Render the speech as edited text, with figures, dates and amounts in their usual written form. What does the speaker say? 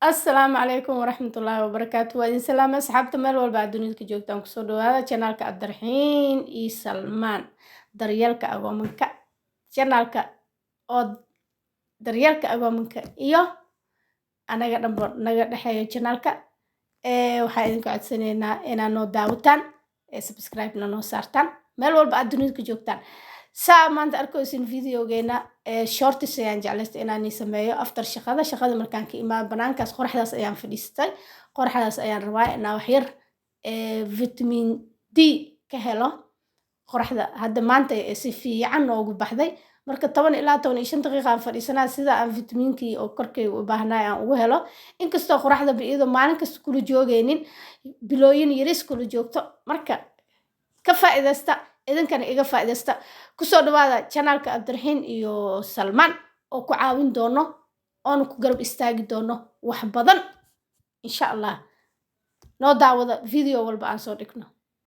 Asalaamu calaykum waraxmatullaahi wabarakaatu. Waa idin salaamay, asxaabta meel walba aad dunida ka joogtaan. Kusoo dhawaada channelka Cabdiraxiin iyo Salmaan, daryeelka agoomanka, channelka oo daryeelka agoomanka iyo anaga dhanba naga dhexeeyo. Channelka waxaa idinka codsanaynaa inaad noo daawataan, subscribe-na noo saartaan meel walba aad dunida ka joogtaan. Saa maanta arkaysin videogeena shorts ayaan jeclaystay inaan ii sameeyo after shaqada. Shaqada markaan ka imaado, banaankaas qoraxdaas ayaan fadhiistay. Qoraxdaas ayaan rabaa inaan wax yar vitamin D ka helo. Qoraxda hadda maanta si fiican noogu baxday. Marka 10 ilaa 15 daqiiqa aan fadhiisanaa, sida aan vitamiinkii oo korkayga u baahnay aan ugu helo. Inkastoo qoraxdaba iyadoo maalin kasta kula joogaynin, bilooyin yaris kula joogto. Marka ka faa'iidaysta, idinkana iga faa'iidaysta. Kusoo dhawaada channelka Cabdiraxiin iyo Salmaan oo ku caawin doono oona ku garab istaagi doono wax badan, insha Allah. Noo daawada video walba aan soo dhigno.